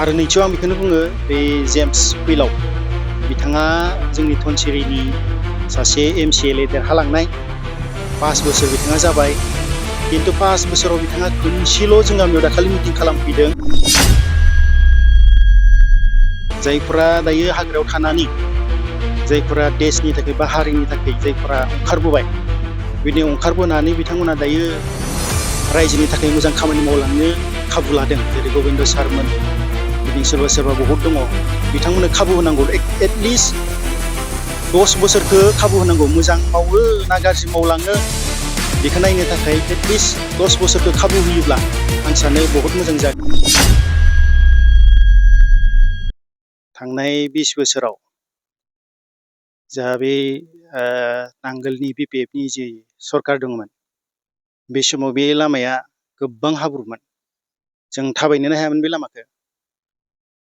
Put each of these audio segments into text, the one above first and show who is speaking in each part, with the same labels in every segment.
Speaker 1: आरो नैथियाव आं बेखौनो बुङो बे जेम्स फैलाव बिथाङा जोंनि धनसिरिनि सासे MCLA देरहालांनाय 5 बोसोर बिथाङा जाबाय खिन्थु 5 बोसोराव बिथाङा खनसेल' जों गामियाव दाखालि मिटिं खालामफैदों जायफोरा दायो हाग्रायाव थानानै जायफोरा देशनि थाखाय बा हारिनि थाखाय जायफोरा ओंखारबोबाय बिदिनो ओंखारबोनानै बिथांमोना दायो रायजोनि थाखाय मोजां खामानि मावलांनो खाबु लादों जेरै गबिन्द सारमोन बिदिनो सोरबा सोरबा बहुत दङ बिथांमोननो खाबु होनांगौ एटलिस्ट 10 बोसोरखौ खाबु होनांगौ मोजां मावो ना गाज्रि मावलाङो बेखौ नायनो थाखाय एटलिस्ट 10 बोसोरखौ खाबु होयोब्ला आं सानो बहुत मोजां जागोन। थांनाय 20 बोसोराव जोंहा बे नांगोलनि BPFनि जि सरकार दंमोन बे समाव बे लामाया गोबां हाब्रुमोन जों थाबायनोनो हायामोन बे लामाखौ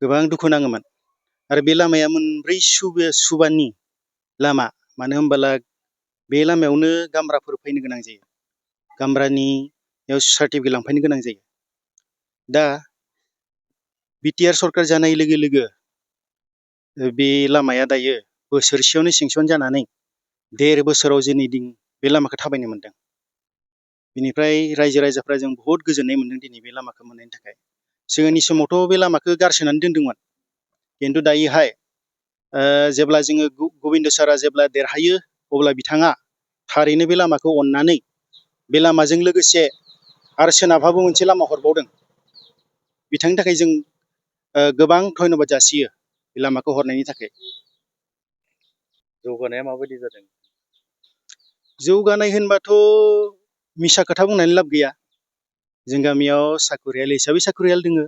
Speaker 1: गोबां दुखु नाङोमोन आरो बे लामाया मोनब्रै सुबानि लामा मानो होनबोला बे लामायावनो गामब्राफोर फैनो गोनां जायो गामब्रानियाव सार्टिफिकेट लांफैनो गोनां जायो दा BTR सरकार जानाय लोगो लोगो बे लामाया दायो बोसोरसेयावनो सेंसन जानानै 1.5 बोसोराव जोंनि दिन बे लामाखौ थाबायनो मोनदों बिनिफ्राय रायजो राजाफ्रा जों बहुत गोजोननाय मोनदों दिनै बे लामाखौ मोननायनि थाखाय सिगांनि समावथ' बे लामाखौ गारसोनानै दोनदोंमोन खिन्थु दायोहाय जेब्ला जोङो गबिन्द सारा जेब्ला देरहायो अब्ला बिथाङा थारैनो बे लामाखौ अननानै बे लामाजों लोगोसे आरो सोनाबहाबो मोनसे लामा हरबावदों बिथांनि थाखाय जों गोबां धन्यबाद जासियो बे लामाखौ हरनायनि थाखाय।
Speaker 2: जौगानाया माबायदि जादों?
Speaker 1: जौगानाय होनबाथ' मिसा खोथा बुंनानै लाब गैया जों गामियाव साखुरियाल हिसाबै साखुरियाल दोङो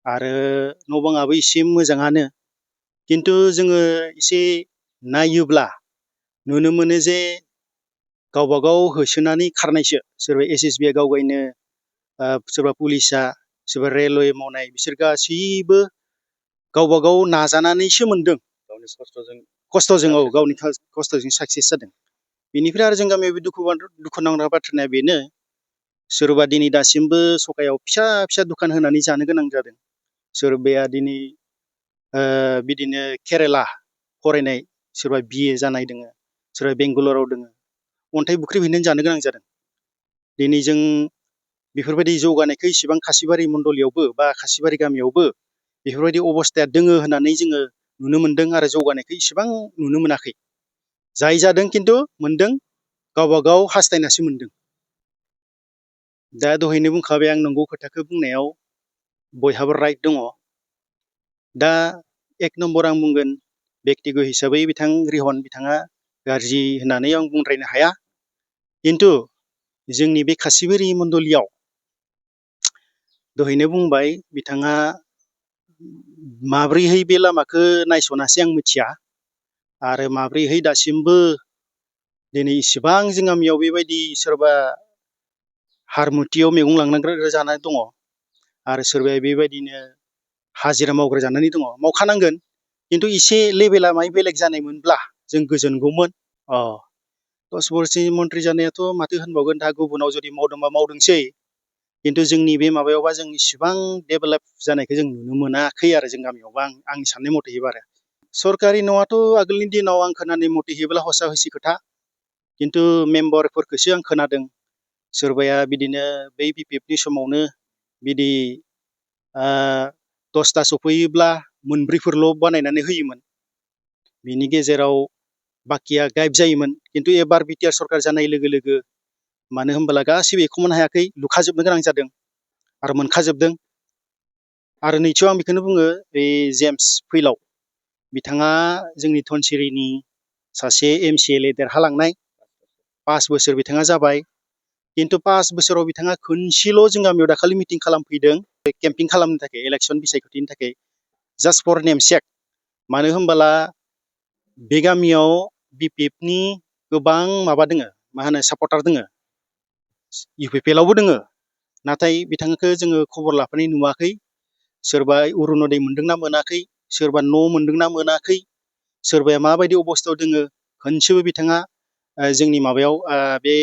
Speaker 1: आरो न' बाङाबो एसे मोजाङानो खिन्थु जोङो एसे नायोब्ला नुनो मोनो जे गावबागाव होसोनानै खारनायसो सोरबा SSB आ गावगायनो सोरबा पुलिसा सोरबा रेलवे मावनाय बिसोर गासैबो गावबागाव नाजानानैसो मोनदों
Speaker 2: गावनि
Speaker 1: खस्थ'जों गावनि खस्थ'जों साक्सेस जादों बेनिफ्राय आरो जों गामियाव दुखु नांथाव बाथ्राया बेनो सोरबा दिनै दासिमबो सखायाव फिसा फिसा दखान होनानै जानो गोनां जादों सोरबाया दिनै बिदिनो केरेला फरायनाय सोरबा BA जानाय दोङो सोरबा बेंगालराव दोङो अन्थाइ बुख्रिहैनानै जानो गोनां जादों दिनै जों बेफोरबायदि जौगानायखौ इसेबां खासिबारि मण्डलियावबो बा खासिबारि गामियावबो बेफोरबायदि अबस्थाया दोङो होननानै जोङो नुनो मोनदों आरो जौगानायखौ इसेबां नुनो मोनाखै जाय जादों खिन्थु मोनदों गावबागाव हास्थायनासो मोनदों। दा दहायनो बुंखाबाय आं नंगौ खोथाखौ बुंनायाव बयहाबो राइट दङ दा 1 नम्बर आं बुंगोन बेक्तिगत हिसाबै बिथां रिहन बिथाङा गाज्रि होननानै आं बुंद्रायनो हाया खिन्थु जोंनि बे खासिबारि मण्डलियाव दहायनो बुंबाय बिथाङा माब्रैहै बे लामाखौ नायसनासै आं मिथिया आरो माब्रैहै दासिमबो दिनै इसेबां जों गामियाव बेबायदि सोरबा हारमुथियाव मैगं लांनांग्रा जानानै दङ आरो सोरबाया बेबायदिनो हाजिरा मावग्रा जानानै दङ मावखानांगोन खिन्थु एसे लेभेला माय बेलेग जानायमोनब्ला जों गोजोनगौमोन 10 बोसोरनि मन्थ्रि जानायाथ' माथो होनबावगोन दा गुबुनाव जुदि मावदोंबा मावदोंसै खिन्थु जोंनि बे माबायावबा जों इसेबां डेभेलप जानायखौ जों नुनो मोनाखै आरो जों गामियावबा आंनि साननाय मथेबा आरो सरकारि न'आथ' आगोलनि दिनाव आं खोनानाय मथेब्ला हसा हसि खोथा खिन्थु मेम्बारफोरखौसो आं खोनादों सोरबाया बिदिनो बै BPFनि समावनो बिदि 10ता सफैयोब्ला मोनब्रैफोरल' बानायनानै होयोमोन बिनि गेजेराव बाखिया गायब जायोमोन खिन्थु एबार BTR सरकार जानाय लोगो लोगो मानो होनबोला गासिबो एखौमोन हायाखै लुखाजोबनो गोनां जादों आरो मोनखाजोबदों आरो नैथियाव आं बेखौनो बुङो बे जेम्स फैलाव बिथाङा जोंनि धनसिरिनि सासे MCLA देरहालांनाय 5 बोसोर बिथाङा जाबाय खिन्थु 5 बोसोराव बिथाङा खनसेल' जों गामियाव दाखालि मिटिं खालामफैदों केम्पिं खालामनो थाखाय इलेक्सन बिसायख'थिनि थाखाय जास्ट फर नेमसेक मानो होनबोला बे गामियाव BPFनि गोबां माबा दोङो मा होनो सापर्टार दोङो UPPLआवबो दोङो नाथाय बिथांखौ जोङो खबर लाफैनाय नुवाखै सोरबा अरुनदय मोनदोंना मोनाखै सोरबा न' मोनदोंना मोनाखै सोरबाया माबायदि अबस्थायाव दोङो खनसेबो बिथाङा जोंनि माबायाव बे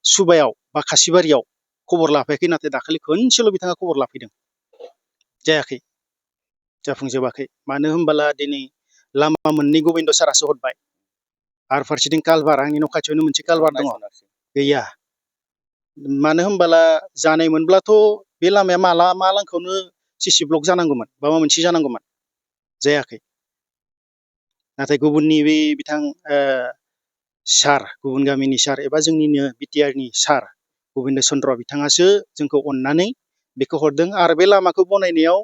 Speaker 1: सुबायाव बा खासिबारियाव खबर लाफैयाखै नाथाय दाखालि खनसेल' बिथाङा खबर लाफैदों जायाखै जाफुंजोबाखै। मानो होनबोला दिनै लामा मोननै गबिन्द सारासो हरबाय आरो फारसेथिं कालभार, आंनि न' खाथियावनो मोनसे कालभार दङ, गैया। मानो होनबोला जानायमोनब्लाथ' बे लामाया मा लांखायावनो सिसि ब्लक जानांगौमोन, माबा मोनसे जानांगौमोन, जायाखै। नाथाय गुबुननि बे बिथां सार, गुबुन गामिनि सार एबा जोंनिनो बिटिआरनि सार गबिन्द चन्द्र बिथाङासो जोंखौ अननानै बेखौ हरदों। आरो बे लामाखौ बनायनायाव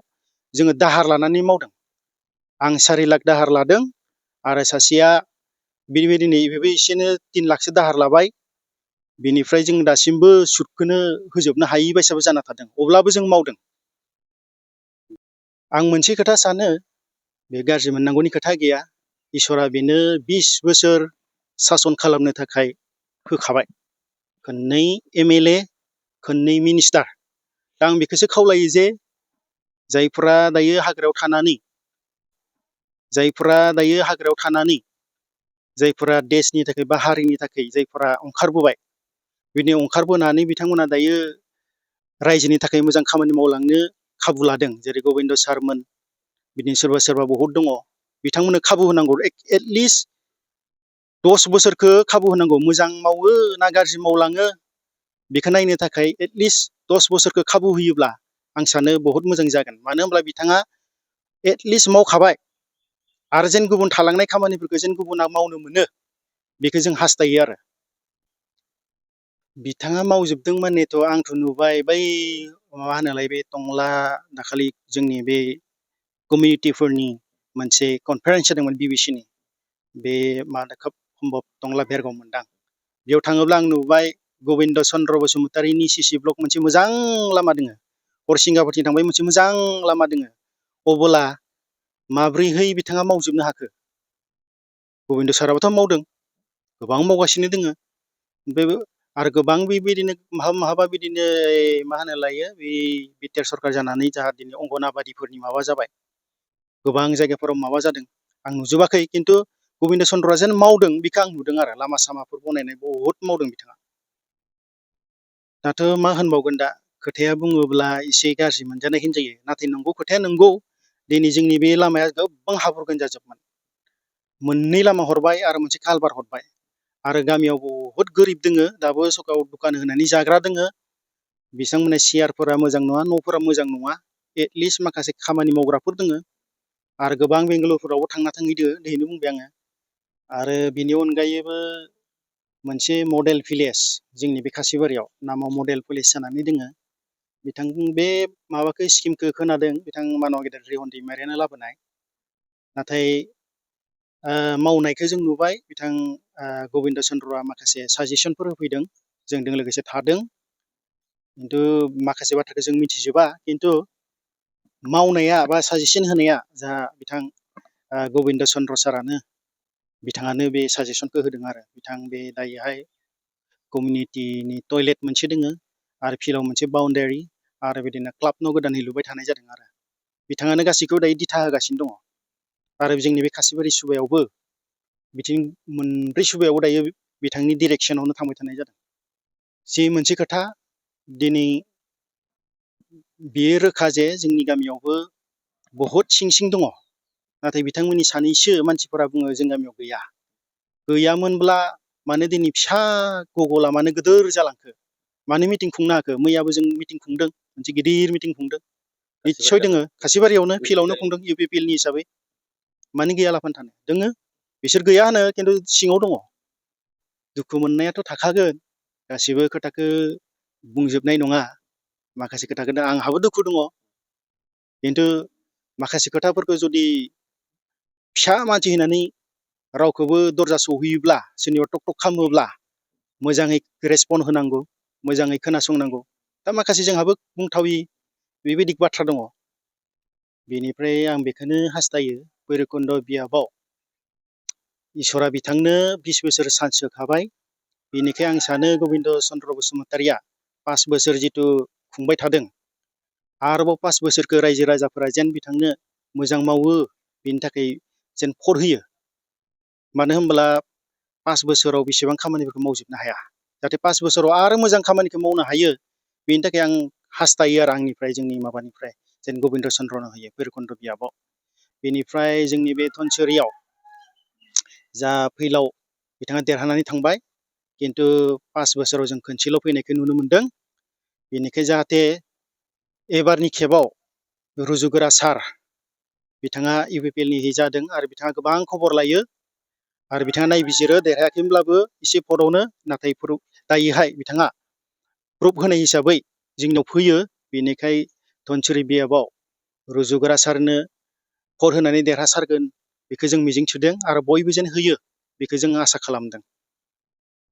Speaker 1: जोङो दाहार लानानै मावदों। आं 4 लाख दाहार लादों आरो सासेया बेबायदिनो बेबो एसेनो 3 लाखसो दाहार लाबाय। बेनिफ्राय जों दासिमबो सुदखौनो होजोबनो हायि बायसाबो जाना थादों। अब्लाबो जों मावदों। आं मोनसे खोथा सानो, बे गाज्रि मोननांगौनि खोथा गैया। इसोरा बेनो 20 बोसोर सासन खालामनो थाखाय होखाबाय। खननै MLA, खननै मिनिस्टार। दा आं बेखौसो खावलायो जे जायफोरा दायो हाग्रायाव थानानै जायफोरा देशनि थाखाय बा हारिनि थाखाय जायफोरा ओंखारबोबाय, बिदिनो ओंखारबोनानै बिथांमोना दायो रायजोनि थाखाय मोजां खामानि मावलांनो खाबु लादों। जेरै गबिन्द सारमोन, बिदिनो सोरबा बहुत दङ। बिथांमोननो खाबु होनांगौ। एटलिस्ट 10 बोसोरखौ खाबु होनांगौ। मोजां मावो ना गाज्रि मावलाङो बेखौ नायनो थाखाय एटलिस्ट 10 बोसोरखौ खाबु होयोब्ला आं सानो बहुत मोजां जागोन। मानो होनब्ला बिथाङा एटलिस्ट मावखाबाय आरो जेन गुबुन थालांनाय खामानिफोरखौ जेन गुबुना मावनो मोनो बेखौ जों हास्थायो आरो। बिथाङा मावजोबदों मानेथ' आंथ' नुबाय बै मा होनोलाय बे टंला दाखालि जोंनि बे कमिउनिटिफोरनि मोनसे कनफारेन्स जादोंमोन बिबिसिनि, बे मा खोब सम्भब टंला भेरगाव मोनदां। बेयाव थाङोब्ला आं नुबाय गबिन्द चन्द्र बसुमतारिनि सिसि ब्लक मोनसे मोजां लामा दङ। हरसिंगाफोरथिं थांबाय मोनसे मोजां लामा दङ। अबोला माब्रैहै बिथाङा मावजोबनो हाखो? गबिन्द साराबोथ' मावदों, गोबां मावगासिनो दोङो। ओमफ्राय आरो गोबां बेबायदिनो माहाबा बिदिनो मा होनो लायो बे बिटिआर सरकार जानानै जाहा दिनै अंगनाबादिफोरनि माबा जाबाय। गोबां जायगाफोराव माबा जादों, आं नुजोबाखै। खिन्थु गबिन्द चन्द्रआ जेन मावदों बेखौ आं नुदों आरो। लामा सामाफोर बनायनाय बहुत मावदों बिथाङा। दाथ' मा होनबावगोन, दा खोथाया बुङोब्ला एसे गाज्रि मोनजानाय होनजायो। नाथाय नंगौ, खोथाया नंगौ। दिनै जोंनि बे लामाया गोबां हाब्रु गोनजाजोबमोन। मोननै लामा हरबाय आरो मोनसे कालभार हरबाय। आरो गामियाव बहुत गोरिब दोङो, दाबो सकाव दखान होनानै जाग्रा दोङो। बिथांमोनना सियारफोरा मोजां नङा, न'फोरा मोजां नङा। एटलिस्ट माखासे खामानि मावग्राफोर दोङो। आरो गोबां बेंगालरफोरावबो थांना थांहैदो, दिनैनो बुंबाय आङो। आरो बिनि अनगायैबो मोनसे मडेल भिलेज जोंनि बे खासिबारियाव, नामाव मडेल भिलेज जानानै दोङो। बिथां बे माबाखौ स्किमखौ खोनादों बिथां मानव गेदेर रिहन दैमारियानो लाबोनाय। नाथाय मावनायखौ जों नुबाय। बिथां गबिन्द चन्द्रआ माखासे साजेसनफोर होफैदों, जोंजों लोगोसे थादों। खिन्थु माखासे बाथ्राखौ जों मिथिजोबा। खिन्थु मावनाया बा साजेसन होनाया जा बिथां गबिन्द चन्द्र सारानो, बिथाङानो बे साजेसनखौ होदों आरो। बिथां बे दायोहाय कमिउनिटिनि टयलेट मोनसे दोङो आरो फिल्डआव मोनसे बाउन्डारि आरो बिदिनो क्लाब न' गोदानै लुबाय थानाय जादों आरो। बिथाङानो गासैखौबो दायो दिथा होगासिनो दङ। आरो जोंनि बे खासिबारि सुबायावबो बिथिं मोनब्रै सुबायावबो दायो बिथांनि डिरेक्सनावनो थांबाय थानाय जादों। जि मोनसे खोथा दिनै बेयो रोखा जे जोंनि गामियावबो बहुत सिं दङ। नाथाय बिथांमोननि सानैसो मानसिफोरा बुङो जों गामियाव गैया। गैयामोनब्ला मानो दिनै फिसा गगला मानो गिदिर जालांखो? मानो मिटिं खुंनो हाखो? मैयाबो जों मिटिं खुंदों, मोनसे गिदिर मिटिं खुंदों। निस्सय दोङो, खासिबारियावनो फिल्डआवनो खुंदों UPPLनि हिसाबै। मानो गैया लाफानो थानो? दोङो। बिसोर गैया होनो, खिन्थु सिङाव दङ। दुखु मोननायाथ' थाखागोन। गासिबो खोथाखौ बुंजोबनाय नङा। माखासे खोथाखौ आंहाबो दुखु दङ। खिन्थु माखासे खोथाफोरखौ जुदि फिसा मानसि होननानै रावखौबो दरजा सौहैयोब्ला, सोरनिबा टक टक खालामोब्ला मोजाङै रेसपन्ड होनांगौ, मोजाङै खोनासंनांगौ। दा माखासे जोंहाबो बुंथावि बेबायदि बाथ्रा दङ। बेनिफ्राय आं बेखौनो हास्थायो, भैरबकुन्द बियाबाव इसोरा बिथांनो 20 बोसोर चान्स होखाबाय। बेनिखाय आं सानो गबिन्द चन्द्र बसुमतारिया 5 बोसोर जिथु खुंबाय थादों, आरोबाव 5 बोसोरखौ रायजो राजाफोरा जेन बिथांनो मोजां मावो, बेनि थाखाय जेन भट होयो। मानो होनब्ला 5 बोसोराव बेसेबां खामानिफोरखौ मावजोबनो हाया। जाहाथे 5 बोसोराव आरो मोजां खामानिखौ मावनो हायो, बेनि थाखाय आं हास्थायो आरो आंनिफ्राय, जोंनि माबानिफ्राय जेन गबिन्द चन्द्रनो होयो भैरबकुन्द बियाबाव। बेनिफ्राय जोंनि बे धनसिरियाव जा फैलाव बिथाङा देरहानानै थांबाय, खिन्थु 5 बोसोराव जों खनसेल' फैनायखौ नुनो मोनदों। बेनिखाय जाहाथे एबारनि खेबाव रुजुगोरा सार बिथाङा UPPL नि जादों आरो बिथाङा गोबां खबर लायो आरो बिथाङा नायबिजिरो, देरहायाखैमोनब्लाबो एसे भटआवनो, नाथाय दायोहाय बिथाङा प्रुफ होनाय हिसाबै जोंनाव फैयो। बेनिखाय धनसिरि बियाबाव रुजुगोरा सारनो भट होनानै देरहासारगोन बेखौ जों मिजिं थिदों आरो बयबो जेन होयो बेखौ जों आसा खालामदों।